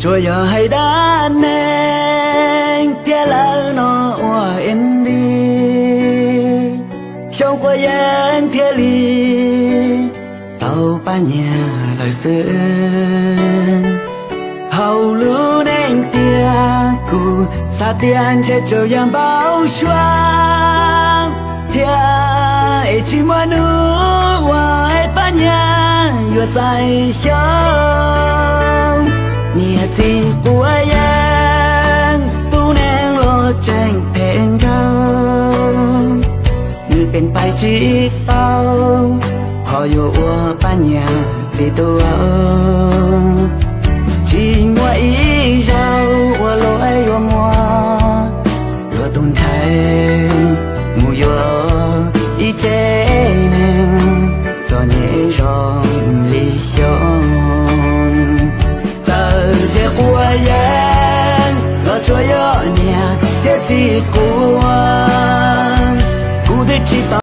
Tsuas yog hais dab neeg thiab lawv no ua M V, xyoo quav yeeb thiaj li tau pab nyiag lawm xwb. Hauv lub neej tiag kuv xav tias ntshe tsuas yog npau suav thiab es tsis muaj hnub uas pab nyiag yuav xaiv xyoo. Niag txiv quav yeeb, tus neeg los tseem phem nraug, nws pes pais tsis tau qhov yuav ua pab nyiag txiv tuag. Tsis muaj ib zaug ua luaj yuav muaj luag tus ntxhais mus yuav ib tsev neeg txom nyem zoo li xyoo. Txawm tias quav yeeb los tsuas yog niag thiab txiv quav